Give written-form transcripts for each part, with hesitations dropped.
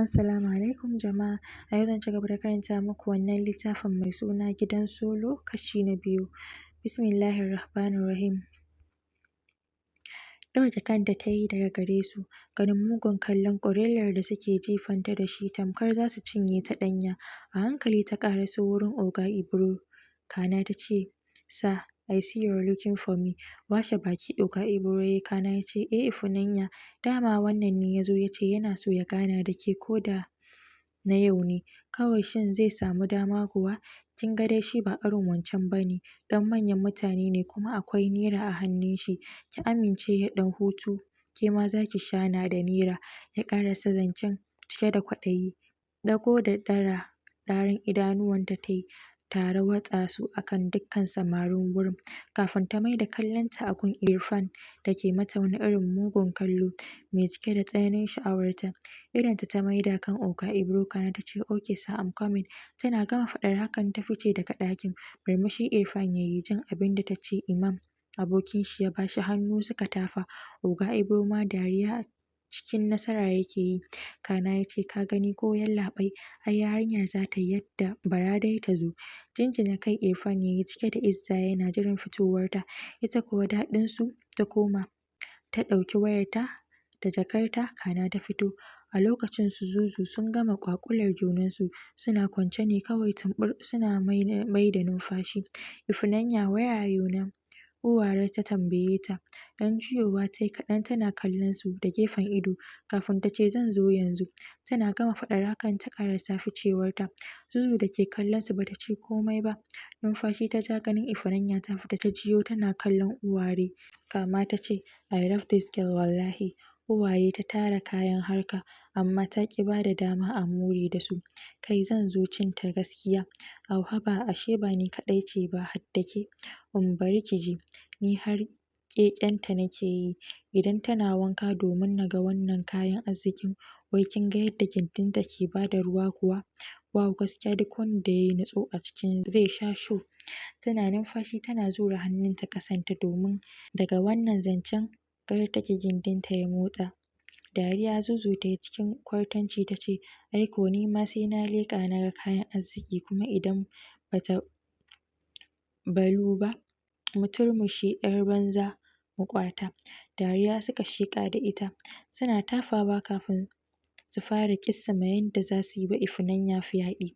Assalamu alaikum jama'a. A yau zan ci gaba da karanta muku wannan littafin mai suna Gidan Solo kashi na biyu. Bismillahir Rahmanir Rahim. Ɗauke kanta ta yi daga gare su, ganin mugun kallon ƙurillar da suke jifanta da shi tamkar za su cinye ta ɗanya. A hankali ta ƙaraso wurin Oga Ibro, kana ta ce, "Sir, I see you're looking for me." Washe baki Oga Ibro ya yi, kana ya ce, "Eh Ifunanya, dama wannan ne ya zo ya ce yana so ya gana da ke ko da na yau ne. Kawai shin zai samu dama kuwa? Kin ga dai shi ba irin wancan ba ne, ɗan manyan mutane ne kuma akwai naira a hannun shi. Ki amince ya ɗan hutu, ke ma za ki shana da naira." Ya ƙarasa zancen cike da kwaɗayi. Ɗago da ɗara ɗaran idanuwanta ta yi tare watsa su akan dukkan samarin wurin, kafin ta maida kallonta a gun Irfan da ke mata wani irin mugun kallo mai cike da tsananin sha'awarta. Idonta ta maida kan Oga Ibro, kana ta ce, "Okay sir, I'm coming." Tana gama faɗar hakan ta fice daga ɗakin. Murmushi Irfan ya yi jin abin da ta ce. Imam abokin shi ya bashi hannu suka tafa. Oga Ibro ma dariya cikin nasara yake yi. Kana ya ce, "Ka gani ko yallaɓai, ai yarinyar za ta yi yadda, bara dai ta zo." Jinjina kai Irfan ya yi cike da izza yana jiran fitowarta. Ita kuwa daɗinsu ta koma, ta ɗauki wayarta da jakarta, kana ta fito. A lokacin su Zuzu sun gama ƙwaƙular junansu, suna kwance ne kawai tumbur suna mai da numfashi. "Ifunanya, where are you now?" Uware ta tambaye ta. Ɗan juyowa ta yi kaɗan tana kallon su da gefen ido kafin ta ce, "Zan zo yanzu." Tana gama faɗar hakan ta ƙarasa ficewarta. Zuzu da ke kallon su bata ce komai ba. Numfashi ta ja ganin Ifunanya ta fita, ta jiyo tana kallon Uware. Kama ta ce, "I love this girl wallahi." Uware ta tara kayan harka amma ta ƙi bada dama a more da su. "Kai, zan zo cin ta gaskiya." "Au, haba, ashe ba ni kaɗai ce ba, har da ke. Bari ki ji, ni har ƙeƙenta nake yi idan tana wanka domin na ga wannan kayan arzikin. Wai kin ga yadda gindinta ke bada ruwa kuwa? Wow, gaskiya duk wanda ya yi nutso a cikin zai sha show." Tana numfashi tana zura hannunta ƙasanta domin daga wannan zancen gar take gindinta ya motsa. Dariya Zuzu ta yi cikin kwartanci ta ce, "Ai ko ni ma sai na leƙa na ga kayan arziki, kuma idan bata balu ba mu turmushe 'yar banza mu ƙwata." Dariya suka sheƙa da ita suna tafawa kafin su fara ƙissima yadda za su yi wa Ifunanya fyaɗe.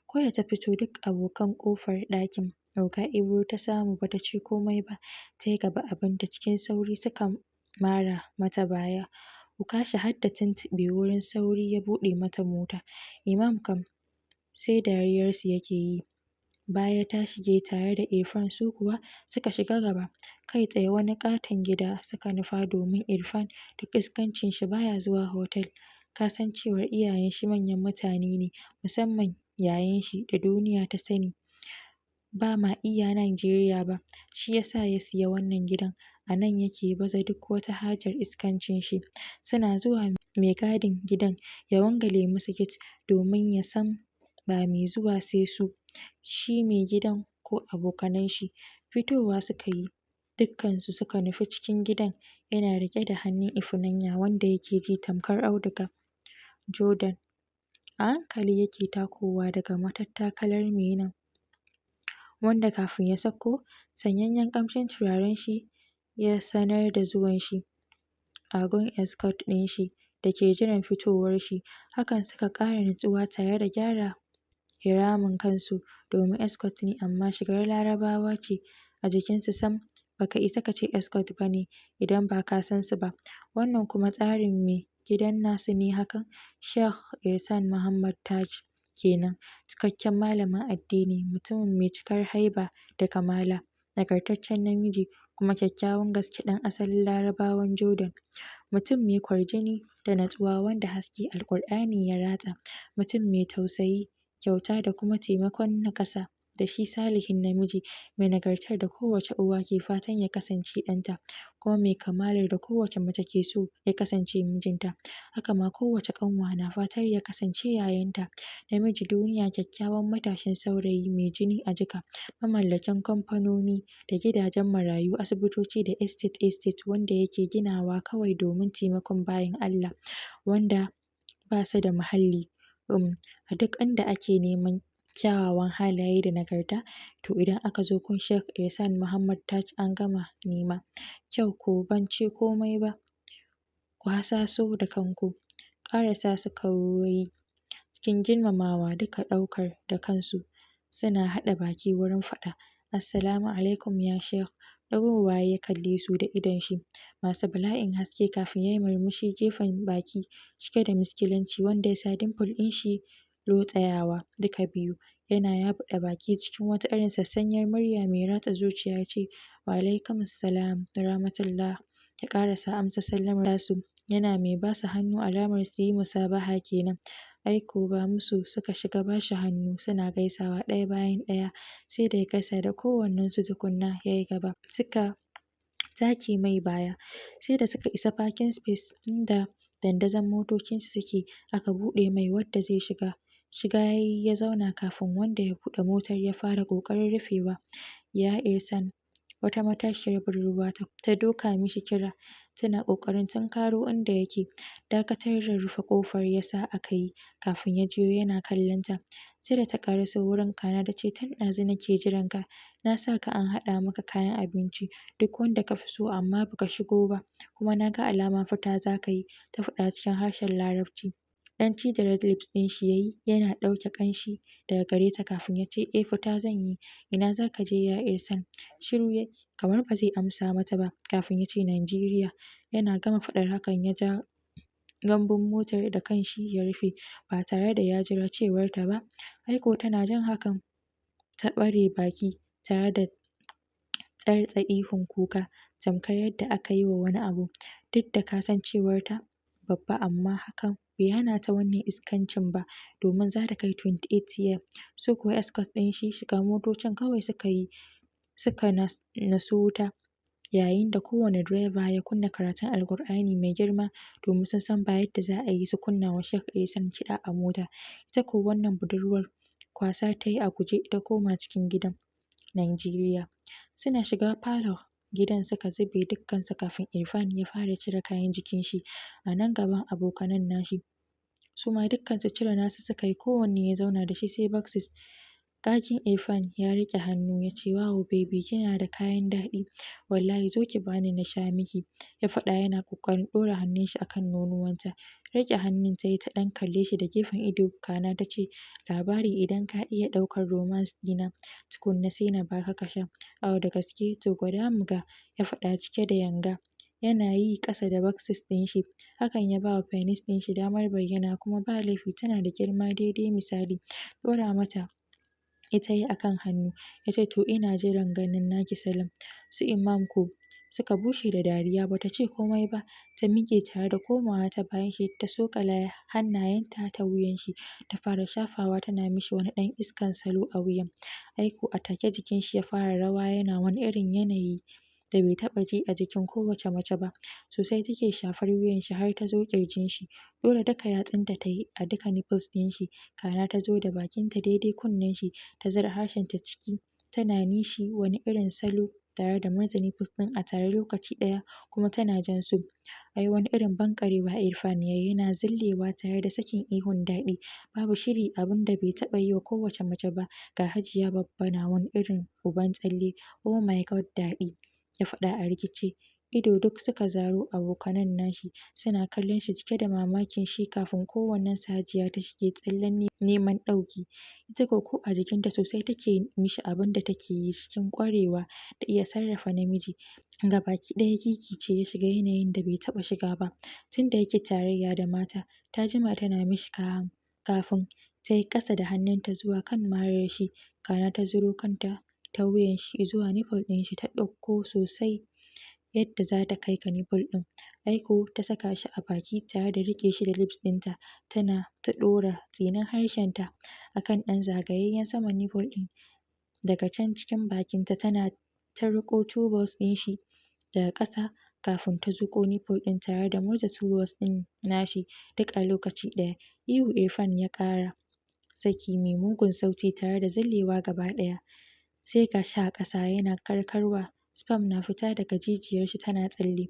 Ko da ta fito duk abokan ƙofar ɗakin Oga Ibro ta samu, bata ce komai ba, ta yi gaba abinta cikin sauri suka mara mata baya. Ukasha har da tuntuɓe wurin sauri ya buɗe mata mota. Imam kam sai dariyarsu yake yi. Baya ta shige tare da Irfan, su kuwa suka shiga gaba. Kai tsaye wani ƙaton gida suka nufa domin Irfan duk iskancin shi baya zuwa hotel. Kasancewar iyayen shi manyan mutane ne, musamman yayan shi da duniya ta sani ba ma iya Najeriya ba, shi yasa ya siya wannan gidan. A nan yake baza duk wata hajar iskancin shi. Suna zuwa mai gadin gidan ya wangale musu gate domin ya san ba mai zuwa sai su, shi mai gidan ko abokanan shi. Fitowa suka yi dukkansu suka nufi cikin gidan, yana riƙe da hannun Ifunanya wanda yake ji tamkar auduga. Jordan. A hankali yake takowa daga matattakalar menen, wanda kafin ya sauko sanyayyen ƙamshin turaren shi ya sanar da zuwan shi a gun escort ɗin shi da ke jiran fitowar shi. Hakan suka ƙara nutsuwa tare da gyara hiramin kansu domin escort ne, amma shigar Larabawa ce a jikinsu sam baka isa kace escort bane idan ba ka san su ba. Wannan kuma tsarin mai gidan nasu ne hakan. Sheikh Irsan Muhammad Taj kenan, cikakken malamin addini, mutumin mai cikar haiba da kamala, nagartaccen namiji kuma kyakkyawan gaske, ɗan asalin Larabawan Jordan. Mutum mai kwarjini da natsuwa wanda haske Alƙur'ani ya ratsa, mutum mai tausayi, kyauta da kuma taimakon na ƙasa da shi, salihin namiji mai nagartar da kowace uwa ke fatan ya kasance ɗanta, kuma mai kamalar da kowace mace ke so ya kasance mijinta. Haka ma kowace ƙanwa na fatar ya kasance yayanta. Namiji duniya, kyakkyawan matashin saurayi mai jini a jika, mamallakin kamfanoni da gidajen marayu, asibitoci da estate estate wanda yake ginawa kawai domin taimakon bayin Allah, wanda Basu da muhalli. A duk inda ake neman kyawawan halaye da nagarta, to idan aka zo gun Sheikh Ihsan Muhammad Taj, an gama nema. Kyau ko ban ce komai ba, ku hasaso da kanku. Ƙarasa suka yi cikin girmamawa, duka ɗaukar da kansu suna haɗa baki wurin faɗa, "Assalamu alaikum, ya Sheikh." Ɗagowa ya kalle su da idon shi masu bala'in haske kafin ya yi murmushi gefen baki cike da miskilanci wanda ya sa dimple ɗin shi lotsayawa duka biyu. Yana yabuɗe baki, cikin wata irin sassanyar murya mai ratsa zuciya ya ce, "Wa alaikumussalam wa rahmatullah." Ya ƙarasa amsa sallamar tasu yana mai basu hannu, alamar su yi musabaha kenan. Ai ko ba musu suka shiga bashi hannu suna gaisawa ɗaya bayan ɗaya, sai da ya gaisa da kowannensu tukunna ya yi gaba, suka take mai baya. Sai da suka isa parking space inda dandazon motocinsu suke, aka buɗe mai wadda zai shiga. Shiga ya yi ya zauna kafin wanda ya buɗe motar ya fara ƙoƙarin rufewa. "Ya Ihsan," wata matashiyar budurwa ta doka mishi kira tana ƙoƙarin tunkaro inda yake. Dakatar da rufe ƙofar ya sa aka yi kafin ya juyo yana kallon ta. Sai da ta ƙaraso wurin kana ta ce, "Tun ɗazu nake jiran ka. Na sa ka an haɗa maka kayan abinci duk wanda ka fi so, amma baka shigo ba, kuma na ga alama fita za ka yi," ta faɗa cikin harshen Larabci. Ɗan cije red lips ɗin shi yayi yana ɗauke ƙanshi daga gare ta kafin ya ce, "Eh, fita zan yi. Ina za ka je, ya Ihsan?" Shiru yayi kamar ba zai amsa mata ba kafin ya ce, "Nigeria." Yana gama faɗar hakan ya ja gambun motar da kanshi ya rufe ba tare da ya jira cewar ta ba. Ai ko tana jin hakan ta ɓare baki tare da tsartsa ihun kuka tamkar yadda aka yi wa wani abu. Duk da kasancewar ta babba, amma hakan bai hana ta wannan iskancin ba, domin za ta kai 28 year. Su kuwa escort ɗin shi shiga motocin kawai suka yi suka nasu wuta, yayin da kowane direba ya kunna karatun Alkur'ani mai girma, domin sun san ba yadda za a yi su kunna wa Sheikh Ihsan kiɗa a mota. Ita ko wannan budurwar kwasa ta yi a guje ta koma cikin gidan Nigeria. Suna shiga falon gidan suka zube dukkansu kafin Irfan ya fara cire kayan jikin shi a nan gaban abokanan nashi. Su ma dukkansu cire nasu suka yi, kowanne ya zauna da shi sai boxers. Kakin Irfan ya riƙe hannu ya ce, "Wow baby, kina da kayan daɗi wallahi, zo ki bani na sha miki," ya faɗa yana ƙoƙarin ɗora hannun shi akan nonuwanta. Riƙe hannun ta yi ta ɗan kalle shi da gefen ido kana ta ce, "Labari idan ka iya ɗaukar romance ɗina tukunna sai na baka ka sha." "Au, da gaske? To gwada mu ga," ya faɗa cike da yanga. Yana yi ƙasa da boxers ɗin shi. Hakan ya bawa penis ɗin shi damar bayyana, kuma ba laifi tana da girma daidai misali. Ɗora mata ita yi akan hannu ya ce, "To, ina jiran ganin naki salon." Su Imam ko suka bushe da dariya. Bata ce komai ba, ta miƙe tare da komawa ta bayan shi, ta sokala hannayenta ta wuyan shi ta fara shafawa tana mishi wani ɗan iskan salo a wuyan. Ai ko a take jikin shi ya fara rawa yana wani irin yanayi da bai taɓa ji a jikin kowace mace ba. Sosai take shafar wuyan shi har ta zo ƙirjin shi. Ɗora duka yatsunta ta yi a duka nipples ɗin shi, kana ta zo da bakinta daidai kunnen shi, ta zura harshenta ciki tana nishi wani irin salo tare da murza nipples ɗin a tare lokaci ɗaya kuma tana jan su. Ai wani irin banƙarewa Irfan yayi yana zillewa tare da sakin ihun daɗi babu shiri, abin da bai taɓa yi wa kowace mace ba. Ga Hajiya babba na wani irin uban tsalle. "Oh my God, daɗi!" ya faɗa a rikice. Ido duk suka zaro abokanan nashi suna kallon shi cike da mamakin shi kafin kowannensu Hajiya ta shige tsallen neman ɗauki. Ita ko a jikinta, sosai take mishi abin da take yi cikin ƙwarewa da iya sarrafa namiji. Gabaki ɗaya gigice ya shiga yanayin da bai taɓa shiga ba tunda yake tarayya da mata. Ta jima tana mishi kafin ta yi ƙasa da hannunta zuwa kan marar shi, kana ta zuro kanta ta wuyan shi zuwa nipple ɗin shi, ta ɗauko sosai yadda za ta kai ga nipple ɗin. Ai ko ta saka shi a baki tare da riƙe shi da lips ɗinta, tana ta ɗora tsinin harshenta a kan ɗan zagayayyen saman nipple ɗin daga can cikin bakinta, tana ta riƙo two balls ɗin shi daga ƙasa kafin ta zuƙo nipple ɗin tare da murza two balls ɗin nashi duk a lokaci ɗaya. Ihu Irfan ya ƙara saki mai mugun sauti tare da zillewa gaba ɗaya. Sai ga shi a ƙasa yana karkarwa, sperm na fita daga jijiyar shi tana tsalle.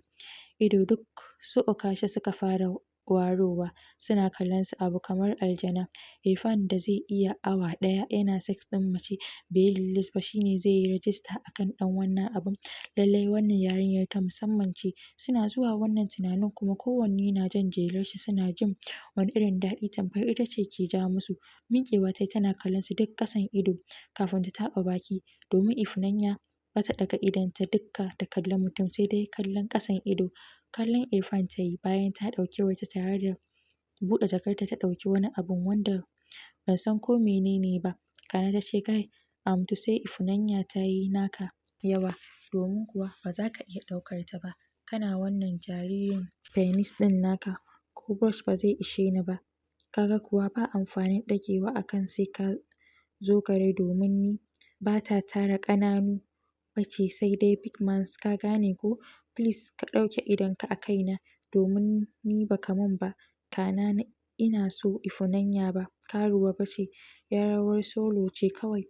Ido duk su Okasha suka fara warowa suna kallon su abu kamar aljana. Irfan da zai iya awa ɗaya yana sex ɗin mace bai yi release ba, shine zai yi rajista akan ɗan wannan abun? Lallai wannan yarinyar ta musamman ce. Suna zuwa wannan tunanin kuma kowanne na jan jelar shi, suna jin wani irin daɗi tamkar ita ce ke ja musu. Miƙewa tayi tana kallon su duk ƙasan ido kafin ta taɓa baki, domin Ifunanya bata ɗaga idonta dukka ta kalli mutum, sai dai kallon ƙasan ido. Kallon Irfan tayi bayan ta ɗauki wayarta tare da buɗe jakarta ta ɗauki wani abun wanda ban san ko menene ba. Kana ta ce, "Guy, am to say Ifunanya ta yi naka yawa, domin kuwa ba za ka iya ɗaukar ta ba. Kana wannan jaririn penis ɗin naka ko brush ba zai ishe ni ba. Kaga kuwa ba amfanin ɗagewa akan sai ka zo gare, domin ni ba ta tara ƙananu bace, sai dai big mans, ka gane ko? Please ka ɗauke idonka a kaina, domin ni baka mun ba. Kana ina so Ifunanya ba karuwa bace, 'yar rawar solo ce kawai.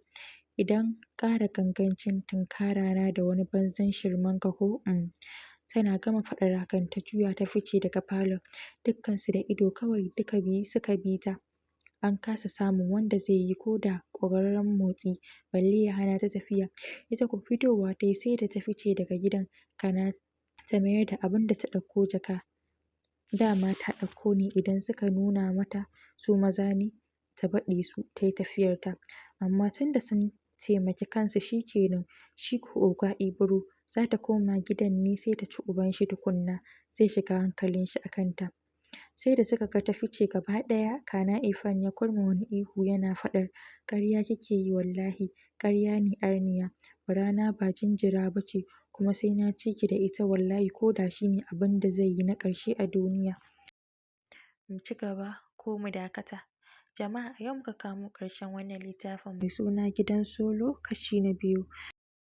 Idan ƙara gangancin tunkara na da wani banzan shirmen ka ko Tana gama faɗar hakan ta juya ta fice daga falon. Dukkansu da ido kawai duka biyu suka bi ta. An kasa samun wanda zai yi ko da ƙwararren motsi balle ya hana ta tafiya. Ita ko fitowa ta yi sai da ta fice daga gidan kana ta mayar da abin da ta ɗauko jaka. Dama ta ɗauko ne idan suka nuna mata su maza ne ta baɗe su ta yi tafiyarta. Amma tunda sun taimaki kansu shi kenan. Shi ko Oga Ibro za ta koma gidan ne sai ta ci uban shi tukunna zai shiga hankalin shi a kanta. Sai da suka ga ta fice gaba ɗaya kana Irfan ya kurma wani ihu yana faɗar, "Ƙarya kike yi wallahi, ƙarya ne arniya, barana ba jinjira ba ce, kuma sai na ci ki da ita wallahi, ko da shi ne abin da zai yi na ƙarshe a duniya." Mu ci gaba ko mu dakata? Jama'a, a yau muka kamo ƙarshen wannan littafin mai suna Gidan Solo kashi na biyu.